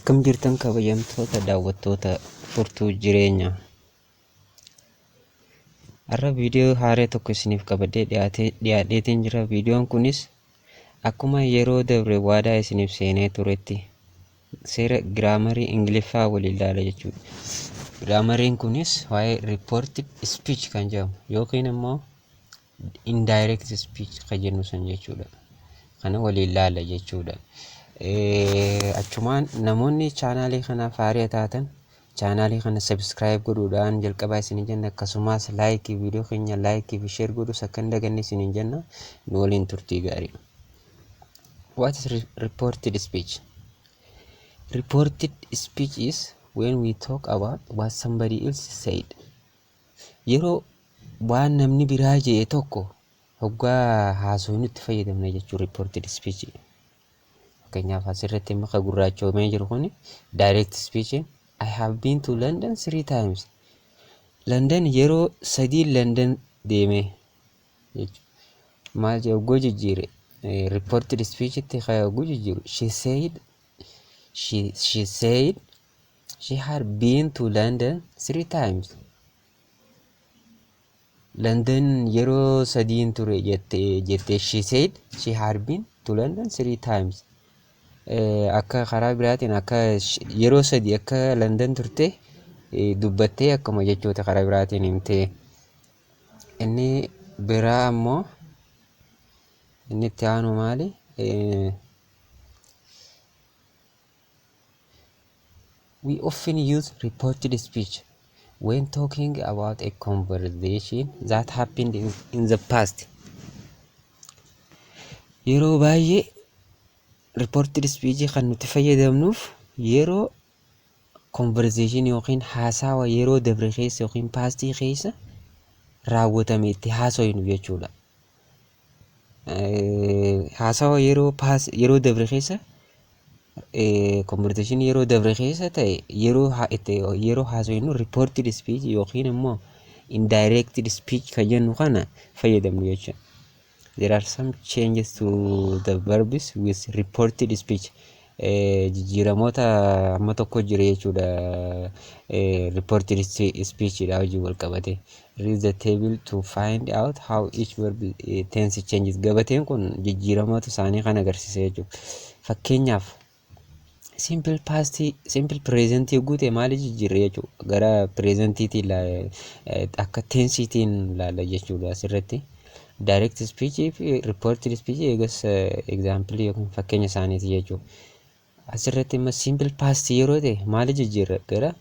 Akkam jirtan kabajamtoota daawwattoota Furtuu Jireenyaa. Har'a viidiyoo haaraa tokko isiniif qabadhee dhiyaadheetiin jira. Viidiyoon kunis akkuma yeroo dabre waadaa isiniif seenee turetti seera giraamarii Ingiliffaa waliin ilaala jechuudha. Giraamariin kunis waa'ee reported speech kan jedhamu yookiin immoo indirect speech kan jennu san jechuudha. Kana waliin ilaalla jechuudha. Achumaan namoonni chaanaalii kanaaf haaraa taatan chaanaalii kana subscribe godhuudhaan jalqabaa isiniin jenna. Akkasumas laayikii viidiyoo keenya laayikii fi share godhuus akka hin daganne isiniin jenna. Nu waliin turtii gaarii. What is reported speech? Reported speech is when we talk about what somebody else said. Yeroo waan namni biraa jedhe tokko hoggaa haasofnu itti fayyadamna jechuudha reported speech. Fakkeenyaaf, asirratti maka gurraachoomee jiru kun direct speech: "I have been to London three times." London yeroo sadii London deeme jechuudha. Maal jedhe hoggoo jijjiire, reported speech itti hogguu jijjiiru, She said she had been to London three times." London yeroo sadiin ture jette. She said she had been to London three times. Akka karaa biraatiin akka yeroo sadi akka London turte dubbattee akkuma jechoota karaa biraatiin himtee. Inni biraa ammoo, inni itti aanu maali? We often use reported speech when talking about a conversation that happened in the past. Yeroo baay'ee reported speech kan nuti fayyadamnuuf yeroo conversation yookiin haasawa yeroo dabre keessa yookiin pastii keessa raawwatame itti haasofnu jechuudha. Haasawa yeroo past, yeroo dabre keessa, conversation yeroo dabre keessa ta'e yeroo itti yeroo haasofnu reported speech yookiin immoo indirected speech kan jennu kana fayyadamnu jechuudha. There are some changes to the verbs with reported speech. Jijjiiramoota amma tokko jira jechuudha reported speech dha wajjin wal qabate. Read the table to find out how each verb tense changes. Gabateen kun jijjiiramoota isaanii kan agarsiisa jechuudha. Fakkeenyaaf, simple past, simple present yogguu ta'e maali jijjiirre jechuudha? Gara presentiitiin akka tensiitiin ilaalla jechuudha asirratti. Direct speech fi reported speech eegas example yookiin fakkeenya isaaniiti jechuudha. Asirratti immoo simple past yeroo ta'e maali jijjiirra? Gara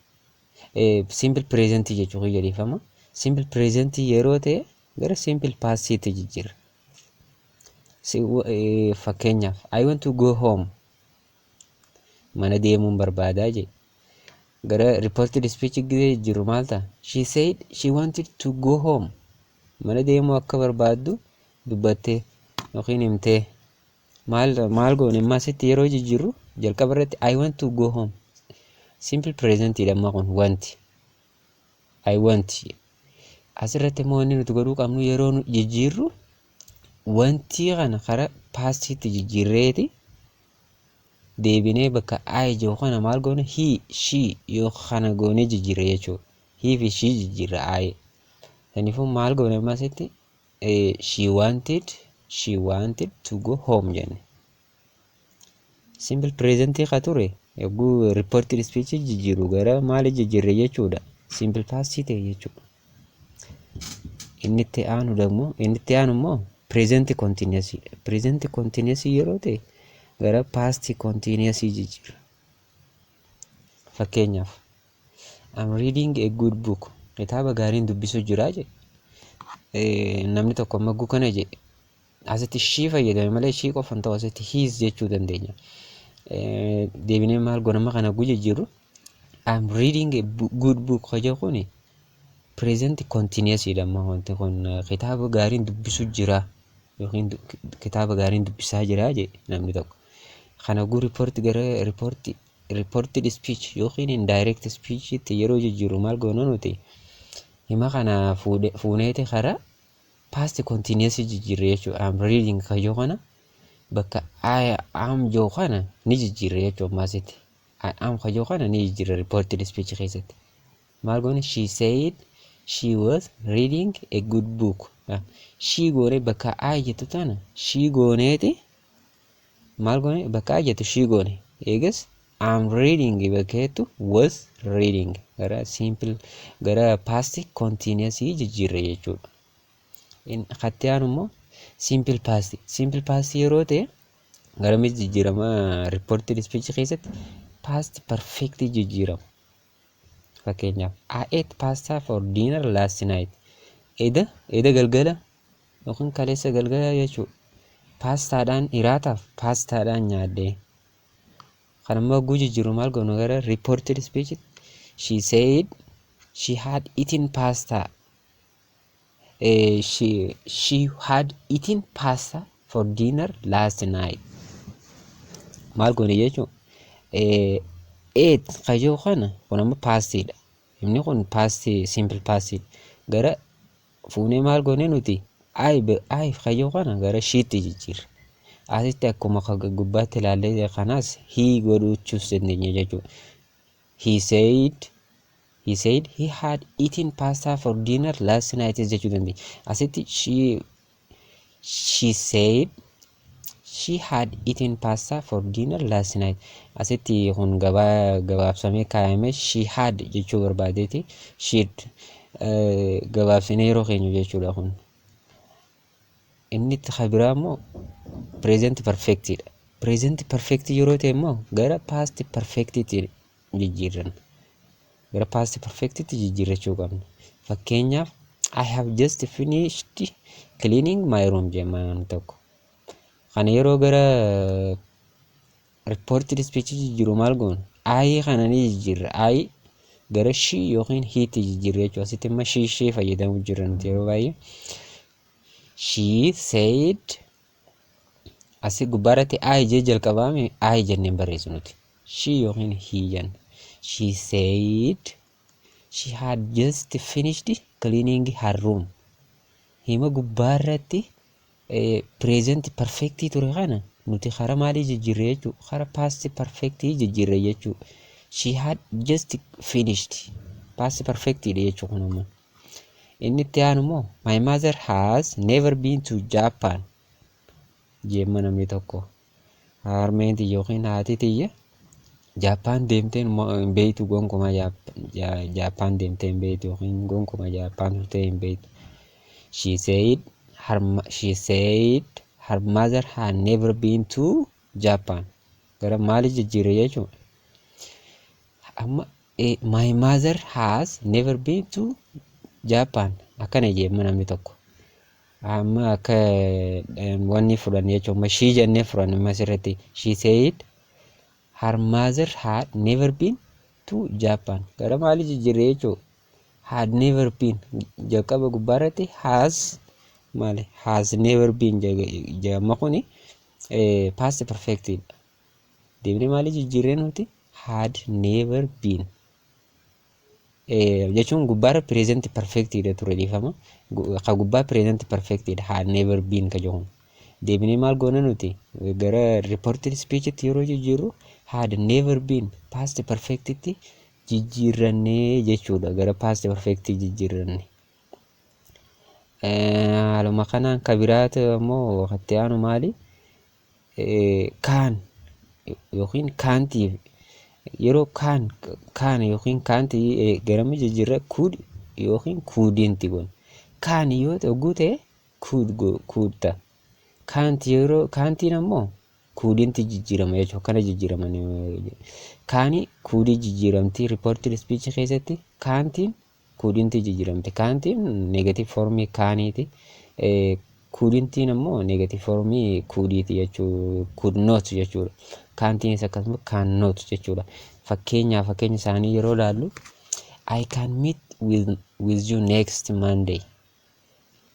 simple present jechuudha jedhifama. Simple present yeroo ta'e gara simple pastiitti jijjiirra. Fakkeenyaaf, "I want to go home." Mana deemuun barbaadaa jedhe. Gara reported speech gisee jijjiirru maal ta'a? She said she wanted to go home. Mana deemuu akka barbaaddu dubbattee yookiin himtee. Maal maal goone amma asitti yeroo jijjiirru? Jalqaba irratti "I want to go home" simple present dha amma kun. Want, I want. Asirratti immoo wanni nuti godhuu qabnu, yeroo nu jijjiirru wanti kana karaa pastiitti jijjiirreeti deebinee bakka I jiru kana maal goone? He, she yoo kana goonee jijjiirre jechuudha. He fi she jijjiirra I. Kanaafuu maal goone amma asitti? She wanted to go home jenne. Simple present ka ture yogguu reported speech jijjiiru gara maali jijjiirre jechuudha? Simple past ta'e jechuudha. Inni itti aanu ደግሞ, inni itti aanu immoo present continuous. Present continuous yeroo ta'e gara past continuous jijjiirra. Fakkeenyaaf, "I'm reading a good book." Kitaaba gaariin dubbisuu jira jedhe. Namni tokko magguu kana jedhe, asitti she fayyadame malee she qofa hin ta'u, asitti he's jechuu dandeenya. Deebinee maal goona amma kana guu jijjiirru? "I'm reading a good book" ka jedhu kuni present continuous dha. Amma wanti kun kitaaba gaariin dubbisuu jira yookiin kitaaba gaariin dubbisaa jira jedhe namni tokko. Kana guu report gara reported speech yookiin indirect speech itti yeroo jijjiirru maal goona nuti? Hima kana fuuneeti karaa past continuous jijjiirre jechuudha. "I'm reading" ka jedhu kana bakka "I am" jedhu kana ni jijjiirre jechuudha ammaasitti. I am ka jedhu kana ni jijjiirra reported speech keessatti. Maal goone? She said she was reading a good book. She goone, bakka I jettu tana she gooneeti. Maal goone? Bakka I jettu she goone. Eegas am reading bakka jettu was reading, gara simple, gara past continuous jijjiirre jechuudha. Katti aanu immoo simple past. Simple past yeroo ta'e garamitti jijjiirama? Reported speech keessatti past perfect jijjiirama. Fakkeenyaaf, "I ate pasta for dinner last night." Eda galgala yookiin kaleessa galgala jechuudha. Paastaadhaan iraataaf paastaadhaan nyaadhe. Kan ammoo hogguu jijjiiru maal goonu gara reported speech? She said she had eaten pasta. She had eaten pasta for dinner last night. Maal goone jechuun, ate kayyoo kana, kun amma pastiidha. Inni kun past, simple pastiidha. Gara fuunee maal goone nuti? I kayyoo kana gara shetti jijjiirra. Asitti akkuma gubbaatti ilaallee kanaas he godhuuchuus dandeenya jechuudha. He said he had eaten pasta for dinner last night jechuu dandeenya. Asitti she said she had eaten pasta for dinner last night. Asitti kun gabaa gabaabsamee kaayame, she had jechuu barbaadeeti. She gabaabsinee yeroo keenyu jechuudha kun. Inni itti biraa immoo present perfectidha. Present perfect yeroo ta'e immoo gara past perfectitti jijjiirranna. Gara past perfectitti jijjiirrachuu qabna. Fakkeenyaaf, "I have just finished cleaning my room" jenna namni tokko. Kana yeroo gara reported speech jijjiiru maal goona? I kana ni jijjiirra. I gara she yookiin he tti jijjiirra jechuudha. Asitti immoo she, she fayyadamuu jirra nuti yeroo baay'ee. She said, asii gubbaarratti I jee jalqabaame, I jenneen barreessu nuti. She yookiin he jenna. She said she had just finished cleaning her room. Hima gubbaarratti present perfect ture kana nuti kara maalii jijjiirre jechuudha? Kara past perfect jijjiirre jechuudha. She had just finished. Past perfect dha jechuudha kun ammoo. Inni itti aanu immoo, "My mother has never been to Japan" jemma namni tokko. Harmeen tiyya yookiin haati tiyya Jaappaan deemtee hin beektu gonkumaa, Jaappaan deemtee hin beektu yookiin gonkumaa Jaappaan turtee hin beektu. She said her mother had never been to Japan. Gara maali jijjiirre jechuudha? Amma "My mother has never been to Japan" akkana jemma namni tokko. Amma akka wanni fudhanne jechuudha. Amma she jennee fudhanne amma asirratti. She said her mother had never been to Japan. Gara maali jijjiirre jechuudha? Had never been jalqaba gubbaarratti has maali? Has never been jedhama, kuni past perfect dha. Deemnee maali jijjiirree nuti? Had never been. Jechuun gubbaarra present perfect dha ture, dhiifama. Ka gubbaa present perfect dha, had never been ka jedhamu. Deebinee maal goona nuti? Gara reported speech tti yeroo jijjiirru had never been past perfect tti jijjiirrannee jechuudha, gara past perfect jijjiirranne. Haaluma kanaan ka biraatu immoo itti aanu maali? Kaan yookiin kaantiif yeroo kaan yookiin kaantii garami jijjiirra? Could yookiin couldn't goona. Can yoo hogguu ta'e could ta'a. Kaanti yeroo kaantiin ammoo couldn't jijjiirama jechuudha. Akkana jijjiiraman. Canii couldii jijjiiramti reported speech keessatti, kaantiin couldn't jijjiiramti. Kaantiin negative formii caniiti. Couldn'tiin ammoo negative formii couldiiti jechuu, could not jechuudha. Kaantiinis akkasuma can not jechuudha. Fakkeenyaaf, fakkeenya isaanii yeroo ilaallu, "I can meet with you next Monday."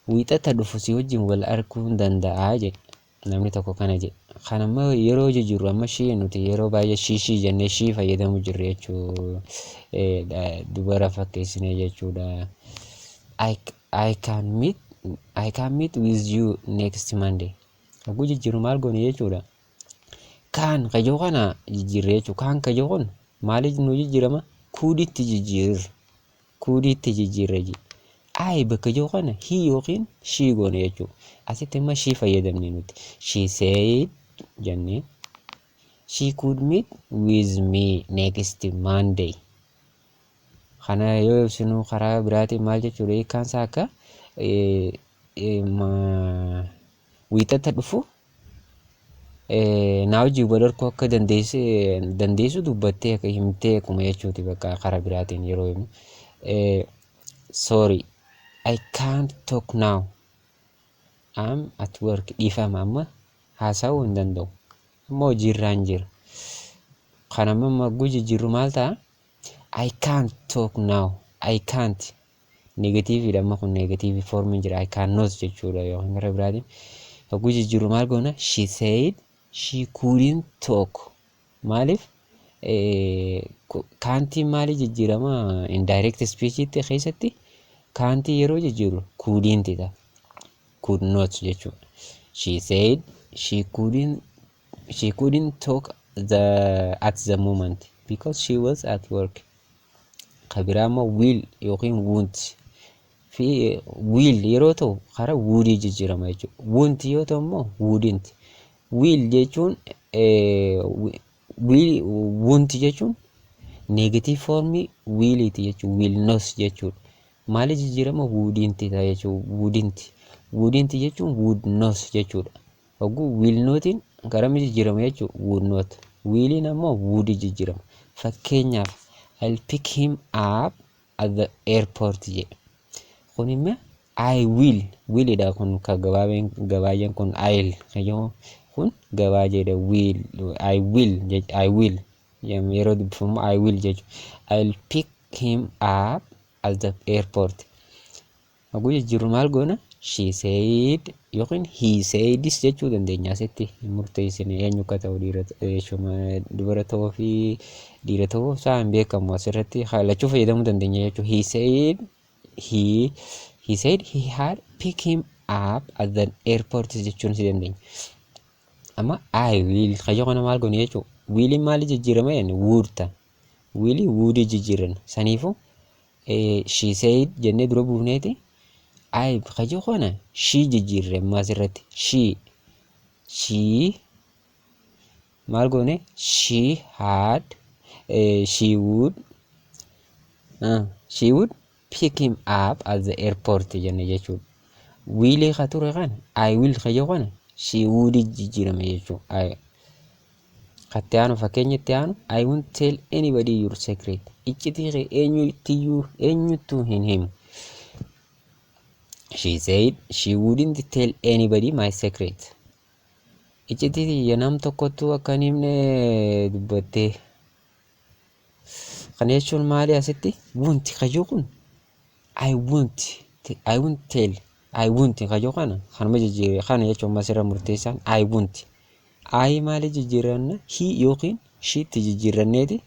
Wiixata dhufu si wajjin wal arguu hin danda'a jedhe namni tokko kana jedhe. Kan ammoo yeroo jijjiirru, amma she, nuti yeroo baay'ee she, she jennee she fayyadamu jirra jechuu, dubara fakkeessinee jechuudha. I can meet with you next Monday. Hogguu jijjiirru maal goone jechuudha? Can ka jedhu kana jijjiirre jechuudha. Can ka jedhu kun maaliif nu jijjiirama? Coulditti jijjiirra. Coulditti jijjiirra jechuudha. I bakka jiru kana he yookiin she goone jechuudha. Asitti immoo she fayyadamne nuti. She said jennee, she could meet with me next Monday. Kana yoo ibsinu karaa biraatiin maal jechuudha? Hiikkaan isaa akka Wiixata dhufu naa wajjin wal arguu akka dandeessu dubbattee, akka himtee akkuma jechuuti bakka karaa biraatiin yeroo himnu. Sorry, I can't talk now. I'm at work. Dhiifama, amma haasa'uu hin danda'u. Amma hojiirraan jira. Kana amma magguu jijjiirru maal ta'a? I can't talk now. I can't. Negativeiidha, amma kun negative formiin jira. I cannot jechuudha yookiin karaa biraatiin. Hogguu jijjiirru maal goona? She said she couldn't talk. Maaliif? Cantiin maaliif jijjiirama? Indirect speechitti keessatti cantii yeroo jijjiirru couldn't ta'a. Could not jechuudha. She said she couldn't talk at the moment because she was at work. Ka biraa immoo will yookiin won't fi will yeroo ta'u karaa wouldii jijjiirama jechuudha. Won't yoo ta'u immoo wouldn't. Will jechuun, will, won't jechuun negative formii williiti jechuudha. Will not jechuudha. Maaliif jijjiirama? Wouldn't ta'a jechuudha. Wouldn't. Wouldn't jechuun would not jechuudha. Hogguu will notiin garami jijjiirama jechuudha? Would not. Williin ammoo would jijjiirama. Fakkeenyaaf, "I'll pick him up at the airport" jedhe. Kun immoo I will, willidha kun, ka gabaabeen gabaajeen kun I'll kun gabaajeedha. Will, I will, I will yeroo dubbifamu I will jechuudha. I'll pick him up at the airport. Hogguu jijjiirru maal goona? She said yookiin he saidis jechuu dandeenya. Asitti hin murteessine eenyu akka ta'u, dhiira dubara ta'uu fi dhiira ta'uu isaa hin beekamu. Asirratti lachuu fayyadamuu dandeenya jechuudha. He said he had pick him up at the airport jechuun si dandeenya. Amma I will kayyoo kana maal goone jechuudha? Williin maali jijjiirama jenne? Would ta'a. Willii would jijjiiran. Saniifuu she said jennee dura buufneeti, I kayyoo kana she jijjiirre. Amma asirratti she maal goone? She would pick him up at the airport jenne jechuudha. Willii ka ture kana, I will kayyoo kana she would jijjiirame jechuudha. Katti aanu, fakkeenya itti aanu, "I won't tell anybody your secret." Iccitii kee eenyuttiyyuu eenyuttuu hin himu. She said she wouldn't tell anybody my secret. Iccitii kiyya nam tokkottuu akka hin himne dubbattee. Kana jechuun maali asitti? Won't kayyoo kun I won't tell, I won't kayyoo kana kanuma jijjiire. Kana jechuun masirra murteessaan I won't. I maali jijjiiranna? He yookiin shetti jijjiiranneeti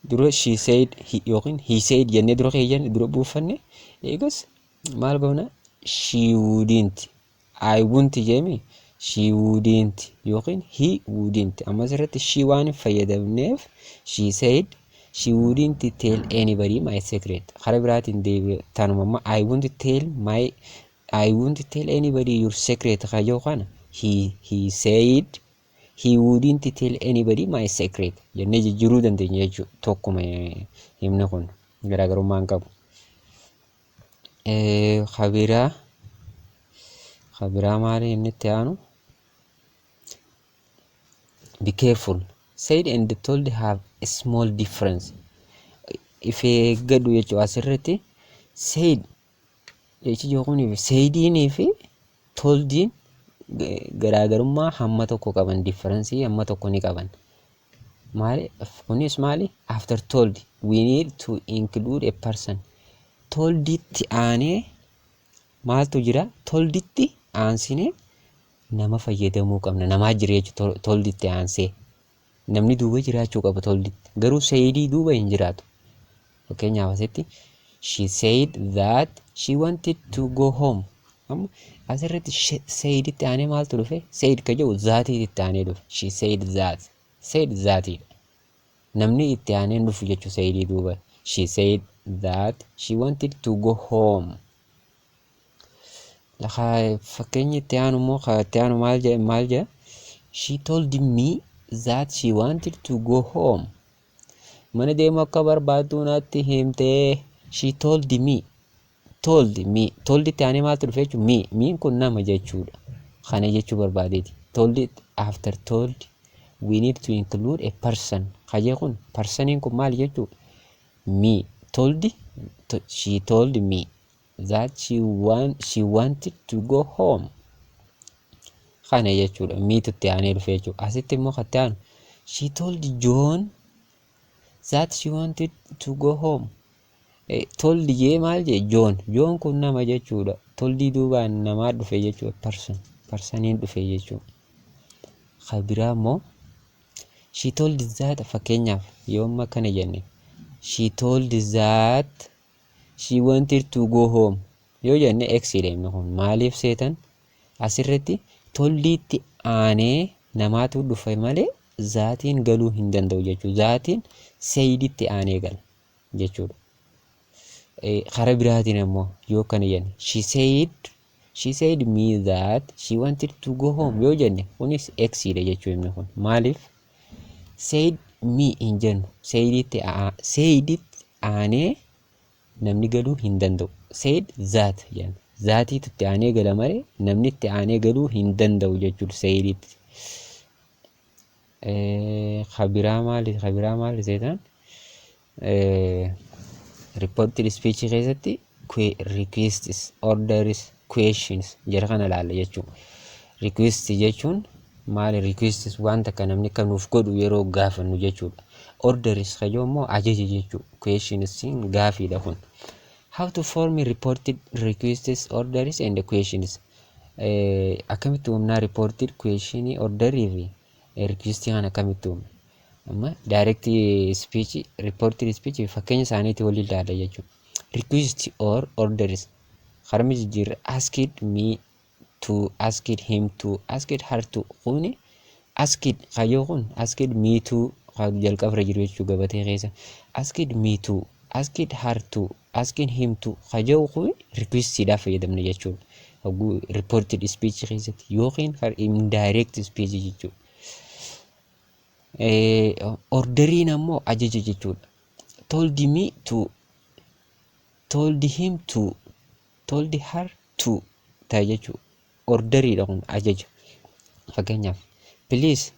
dura she said yookiin he said jennee dura keeyyan dura buufanne. Eegas maal goona? She wouldn't, I won't jeemi, she wouldn't yookiin he wouldn't. Amma asirratti she waan hin fayyadamneef, she said she wouldn't tell anybody my secret. Karaa biraatiin deebi'e tanuma amma I won't tell anybody your secret kayyoo kana he said he wouldn't tell anybody my secret jennee jijjiiruu dandeenya jechuudha. Tokkuma himni kun garaagarummaa hin qabu. Kabiraa maali inni itti aanu? Be careful. Said and told have a small difference. If eeggadhu jechuudha. Asirratti said jechi jiru kun, saidiinii fi toldiin garaagarummaa hamma tokko qaban, difference hamma tokko ni qaban. Maali kunis? Maali? After told we need to include a person. Tolditti aanee maaltu jira? Tolditti aansinee nama fayyadamuu qabna. Namaa jira jechuudha tolditti aansee. Namni duuba jiraachuu qaba tolditti. Garuu saidii duuba hin jiraatu. Fakkeenyaaf asitti she said that she wanted to go home. Amma asirratti saiditti aanee maaltu dhufe? Said ka jedhu thatiitti aanee dhufe. She said that. Said thatiidha. Namni itti aanee dhufu jechuu saidii duuba. She said that she wanted to go home. Fakkeenyi itti aanu immoo, itti aanu maal jedhe? Maal jedha? She told me that she wanted to go home. Mana deemuu akka barbaaddu natti himtee. She told me. Told me. Told itti aanee maaltu dhufe jechuudha? Me. Me'n kun nama jechuudha. Kana jechuu barbaadeeti. Told, after told we need to include a person. Kajee kun, personiin kun maali jechuudha? Me. Told, she told me that she wanted to go home. Kana jechuudha. Metu itti aanee dhufe jechuudha. Asitti immoo kan itti aanu, she told John that she wanted to go home. Told jee maal jee? John. John kun nama jechuudha. Toldii duubaan namaa dhufe jechuudha. Person. Personiin dhufe jechuudha. Kan biraa immoo, she told that, fakkeenyaaf yoo amma akkana jenne, she told that she wanted to go home yoo jenne, X dha inni kun. Maaliif seetan? Asirratti toldiitti aanee namaatu dhufe malee thatiin galuu hin danda'u jechuudha. Thatiin saiditti aanee gala jechuudha. Karaa biraatiin immoo yoo akkana jenne, she said me that she wanted to go home yoo jenne, kunis X dha jechuudha inni kun. Maaliif? Said me hin jennu. Saiditti aanee namni galuu hin danda'u. Said that jenna. Thatiitu itti aanee gala malee namni itti aanee galuu hin danda'u jechuudha saiditti. Kabiraa maali? Kabiraa maali seetaan? Reported speech keessatti requests, orders, questions jara kana ilaalla jechuudha. Request jechuun maali? Requests waan takka namni akka nuuf godhu yeroo gaafannu jechuudha. Orders kayyoo immoo ajaja jechuudha. Questions gaafiidha kun. How to form reported requests, orders and questions. Akkamitti uumnaa reported question, orderii fi request kana akkamitti uumna? Amma direct speech, reported speech fakkeenya isaaniitii waliin ilaalla jechuudha. Request or orders karmi jijjiirra: asked me to, asked him to, asked her to. Kuni asked kayyoo kun asked me to jalqabarra jiru jechuu gabatee keessa. Asked me to, asked her to, asked him to kayyoo kun requestiidhaaf fayyadamna jechuudha. Hogguu reported speech keessatti yookiin indirect speech jechuudha. Orderiin ammoo ajaja jechuudha. Told me to, told him to, told her to ta'e jechuudha. Orderiidha kun, ajaja. Fakkeenyaaf, "Please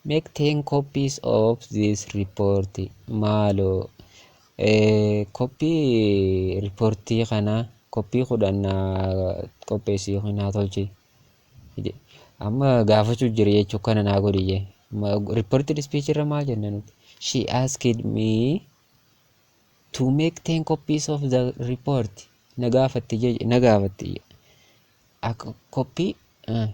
make 10 copies of this report." Maaloo koppii riippoortii kanaa koppii 10 qopheessi yookiin naa tolchi. Amma gaafachuu jira jechuu, kana naa godhi jee. Reported speech irra maal jenna nuti? She asked me to make 10 copies of the report. Na gaafatti je, na gaafatti. Akka koppii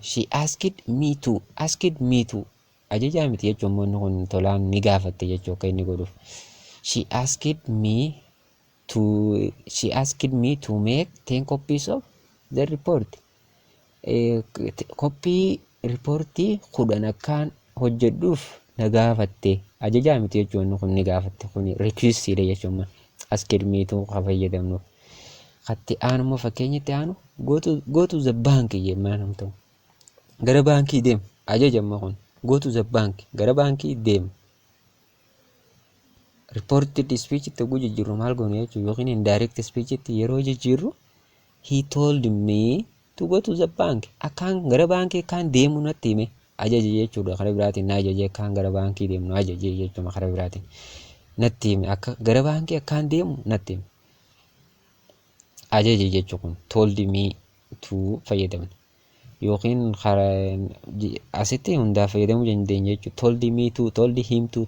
she asked me to, asked me to ajajaa miti jechuun immoo inni kun tolaan ni gaafatte jechuu akka inni godhuuf. She asked me to make 10 copies of the report. Koppii riippoortii 10 akkaan hojjedhuuf na gaafatte. Ajajaa miti jechuun inni kun ni gaafatte, kun requestiidha jechuun asked me to kan fayyadamnuuf. Katti aanu immoo, fakkeenya itti aanu, Go to the bank" jennaan namtu. Gara baankii deem ajaja amma kun. "Go to the bank", gara baankii deem. Reported speech itti yogguu jijjiirru maal goonu jechuudha? Yookiin indirect speech itti yeroo jijjiirru, "He told me to go to the bank." Akkaan gara baankii akkaan deemu natti hime, ajaje jechuudha. Karaa biraatiin na ajaje, akkaan gara baankii deemu na ajaje jechuudha. Karaa biraatiin natti hime, akka gara baankii akkaan deemu natti hime. Ajaje jechuun kun told me to fayyadamna. Yookiin asitti hundaa fayyadamuu dandeenya jechuudha. Told me to, told him to,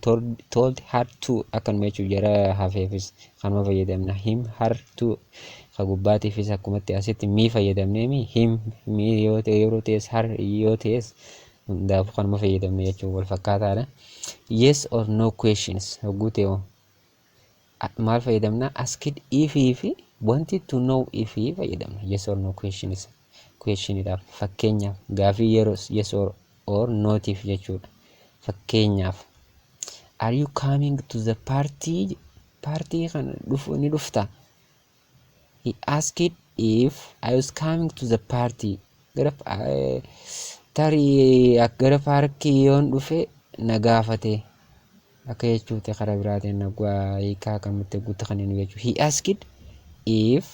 told her to akkanuma jechuudha. Jara hafeefis kanuma fayyadamna. Him, her, to ka gubbaatiifis akkumatti asitti me fayyadamnee mi him, me yoo ta'e, yeroo ta'es, her yoo ta'es, hundaafuu kanuma fayyadamna jechuudha, wal fakkaataadha. Yes or no questions hogguu ta'e maal fayyadamna? Asked if fi wanted to know if fayyadamna. Yes or no questions. Questioniidhaaf, fakkeenyaaf, gaafii yeroo yes or notiif jechuudha. Fakkeenyaaf, "Are you coming to the party?" Paartii kana dhufu ni dhufta? He asked if I was coming to the party. Gara tarii gara paarkii yoon dhufe na gaafate akka jechuuti. Karaa biraatiin nagaa hiikaa kamitti guutuu kan inni jechuudha. He asked if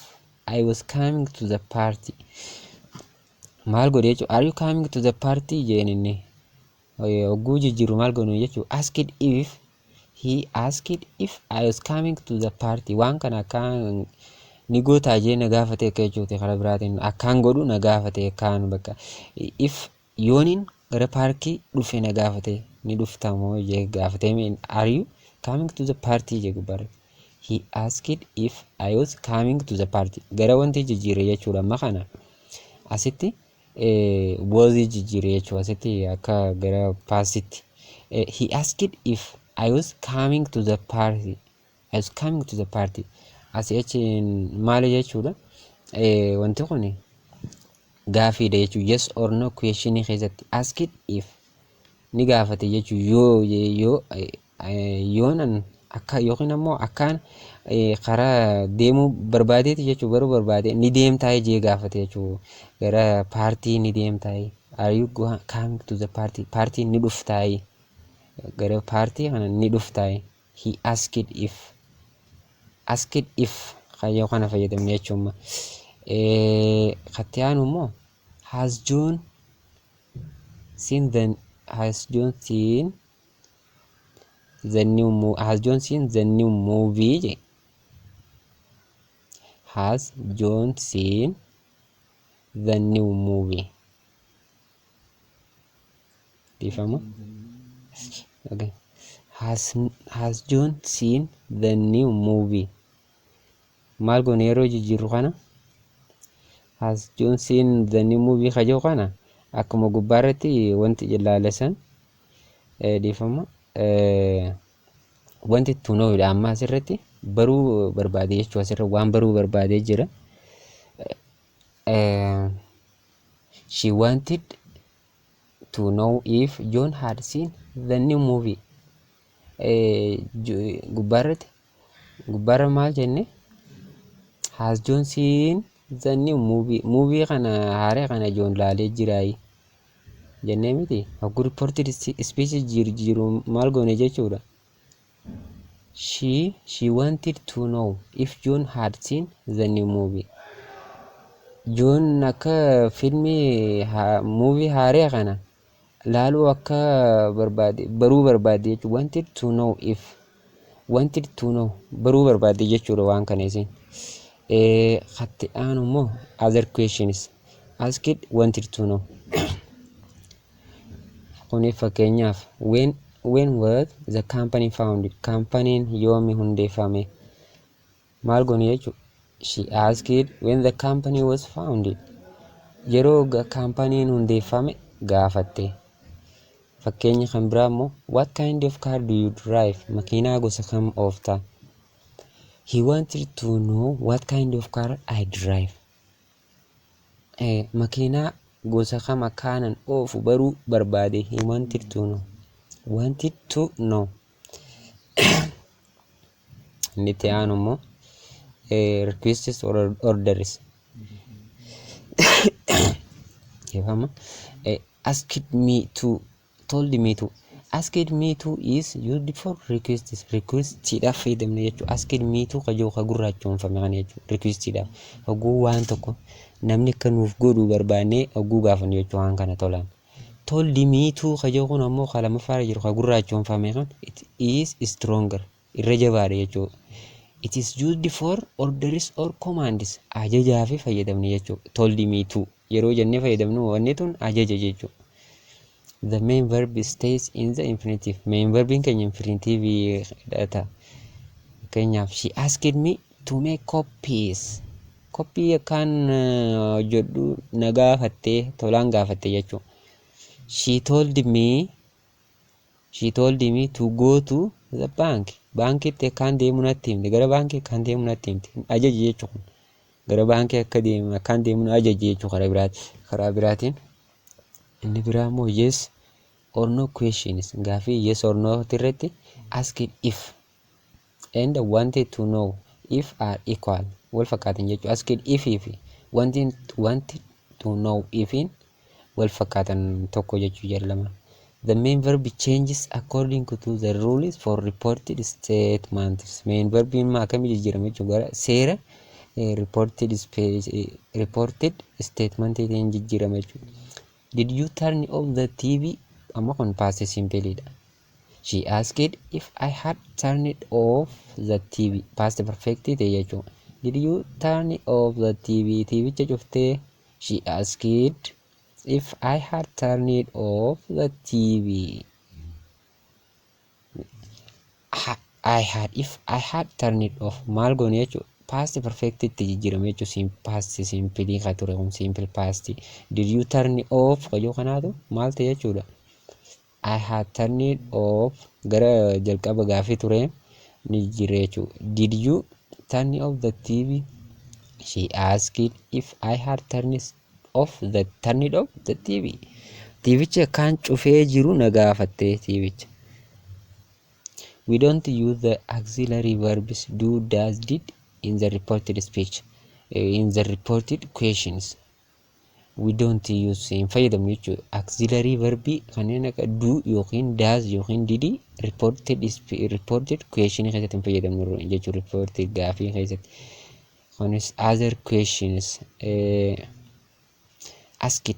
I was coming to the party. Maal godhe jechuudha? "Are you coming to the party?" jeen inni. Hogguu jijjiiru maal godhu jechuudha? Asked if, he asked if I was coming to the party. Waan kana akkaan ni gootaa jee na gaafate akka jechuuti. Karaa biraatiin akkaan godhu na gaafate, akkaan bakka if yooniin gara paarkii dhufe na gaafate, ni dhuftamoo jee gaafate. "Are you coming to the party?" jee gubbaarra. He asked if I was coming to the party. Gara wanti jijjiire jechuudha. Amma kana asitti was jijjiire jechuudha, asitti akka gara pastitti. He asked if I was coming to the party. I was coming to the party. Asii achi maali jechuudha? Wanti kun gaafiidha jechuudha. Yes or no question keessatti asked if ni gaafate jechuudha. Yoo yoonan akka yookiin ammoo akkaan karaa deemuu barbaadeeti jechuudha, baruu barbaade, ni deemtaa jee gaafate jechuudha. Gara paartii ni deemtaa? "Are you coming to the party?" Paartii ni dhuftaa? Gara paartii kana ni dhuftaa? He asked if, asked if kayyoo kana fayyadamne jechuudha. Katti aanu immoo Has John seen the new movie je. Has John seen the new movie? Dhiifama. Okay. Has John seen the new movie? Maal goone yeroo jijjiirru kana? Has John seen the new movie kajoo kana akkuma gubbaarratti wanti ilaale san, dhiifama, wanti to knowdha. Amma asirratti baruu barbaade jechuu, asirra waan baruu barbaadee jira. She wanted to know if John had seen the new movie. Gubbaarratti, gubbaarra maal jenne? Has John seen the new movie? Movie kana haaraa kana John laalee jiraayi jennee miti? Hogguu reported speech jiru maal goone jechuudha? She wanted to know if John had seen the new movie. John akka filmii movie haaraa kana laaluu akka barbaade baruu barbaade jechuudha. Wanted to know if, wanted to know, baruu barbaade jechuudha waan kana isin. Katti aanu immoo other questions asked, wanted to know. Kuni fakkeenyaaf, when was the company founded? Kaampaniin yoomi hundeeffame? Maal goone jechuudha? She asked when the company was founded. Yeroo kaampaniin hundeeffame gaafatte. Fakkeenya kan biraa immoo, what kind of car do you drive? Makiinaa gosa kam oofta? He wanted to know what kind of car I drive. Makiinaa gosa kam akkaanan oofu baruu barbaade. He wanted to know. Wanted to know. Inni itti aanu immoo requests or orders. Dhiifama. Asked me to, told me to. Asked me to is used for requests. Requestiidhaaf fayyadamna jechuudha. Asked me to kajoo ka gurraachoomfame kana jechuudha. Requestiidhaaf. Hogguu waan tokko namni akka nuuf godhu barbaannee hogguu gaafannu jechuudha waan kana tolaan. Told me to kajoo kun ammoo ka lammaffaarra jiru ka gurraachoomfame kan, it is stronger, irra jabaadha jechuudha. It is used for orders or commands. Ajajaa fi fayyadamne jechuudha. Told me to yeroo jennee fayyadamnu wanni tun ajaja jechuudha. The main verb stays in the infinitive. Main verbiin keenya infinitive ta'a. Fakkeenyaaf, she asked me to make copies. Koppii akkaan hojjedhu na gaafattee, tolaan gaafatte jechuudha. She told me to go to the bank. Baankitti akkaan deemu natti himte. Gara baankii akkaan deemu natti himte. Ajaja jechuudha kun. Gara baankii akka deemu akkaan deemu nu ajaje jechuu karaa biraati. Karaa biraatiin inni biraa immoo yes or no questions, gaafii yes or no irratti asked if and wanted to know if are equal, wal fakkaatan jechuudha. Asked if fi wanted to know ifin wal fakkaatan, tokko jechuu jara lama. The main verb changes according to the rules for reported statements. Main verb immoo akkamii jijjiirama jechuun gara seera reported speech, reported statementiin jijjiirama jechuudha. Did you turn off the TV? Amma kun past simple dha. She asked if I had turned off the TV. Past perfect ta'e jechuudha. Did you turn off the TV? TVcha cuftee? She asked if I had turned off the TV. I had, if I had turned it off maal goone jechuudha. Past perfect itti jijjiirame jechuudha. Past simple ka ture kun simple past. Did you turn off kayyoo kanaatu maal ta'e jechuudha. I had turned it off gara jalqaba gaafii ture ni jijjiirre jechuudha. Did you turn off the TV? She asked if I had turned off the TV. TVcha akkaan cufee jiru na gaafatte TVcha. We don't use the auxiliary verbs do, does, did in the reported speech, in the reported questions. We don't use, hin fayyadamnu jechuudha. Auxiliary verbii kanneen akka do yookiin does yookiin did reported question keessatti hin fayyadamnu jechuudha. Reported gaafii keessatti. Kunis other questions asked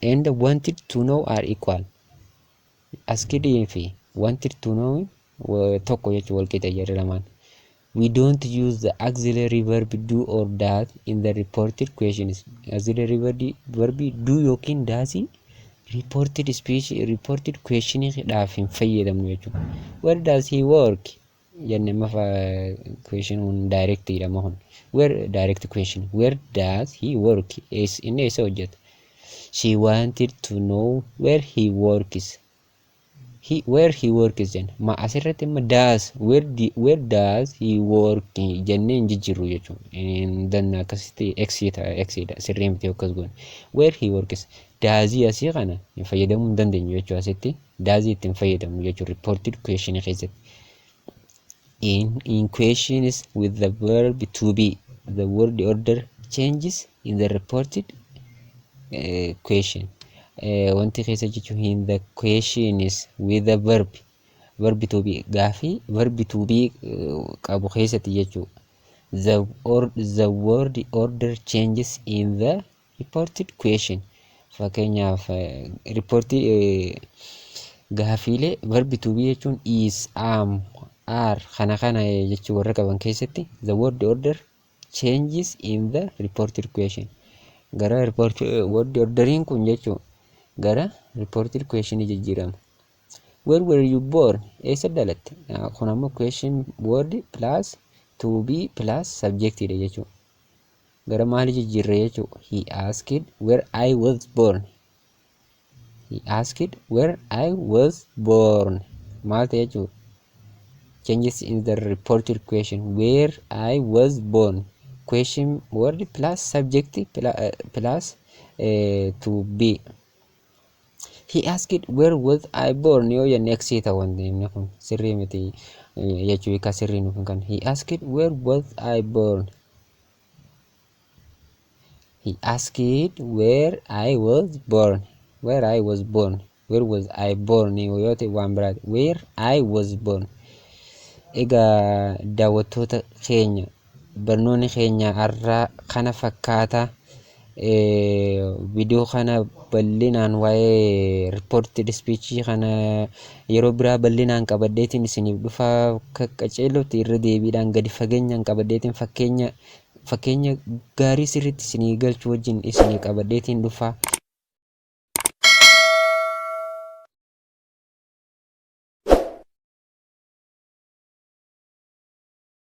and wanted to know are equal. Asked fi wanted to know tokko jechuun wal qixa jarri lamaan. We don't use the auxiliary verb do or does in the reported questions. Auxiliary verb do yookiin does reported speech, reported question dhaaf hin fayyadamnu jechuudha. Where does he work? Jenne amma question kun direct jedhama kun. Where, direct question. Where does he work? Inni eessa hojjeta? She wanted to know where he works. He, where he works jenna. Ma asirratti amma does, where does he work jennee hin jijjiirru jechuudha. Hin akkasitti x ta'a, x dha, sirrii miti akkas goone. Where he works, doesii asii kana hin fayyadamuu hin dandeenyu jechuudha asitti. Doesii itti hin fayyadamnu jechuudha reported question keessatti. In questions with the verb to be, the word order changes in the reported question. Wanti keessa jechuun in the questions with the verb to be, gaafii verb to be qabu keessatti jechuudha. The word order changes in the reported question. Fakkeenyaaf reported gaafiilee verb to be jechuun is, am, are kana kana jechuu warra qaban keessatti the word order changes in the reported question. Gara report word orderiin kun jechuun gara reported question jijjiirama. Where were you born? Eessa dhalatte? Kun ammoo question word plus to be plus subject dha jechuudha. Gara maali jijjiirre jechuudha? He asked where I was born. He asked where I was born. Maal ta'e jechuudha? Changes in the reported question, where I was born. Question word plus subject plus to be. He asked where was I born yoo jenne x ta'a, wanti inni kun sirrii miti jechuu, hiika sirrii nuuf hin kennu. He asked where was I born. He asked where I was born. Where I was born. Where was I born yoo ta'e waan biraati. Where I was born. Egaa daawwattoota keenya, barnoonni keenya har'aa kana fakkaata. Viidiyoo kana bal'inaan waa'ee reported speech kana yeroo biraa bal'inaan qabadheetiin isiniif dhufaa. Akka qaceellotti irra deebiidhaan gadi fageenyaan qabadheetiin fakkeenya gaarii sirriitti isinii galchuu wajjin isinii qabadheetiin dhufaa.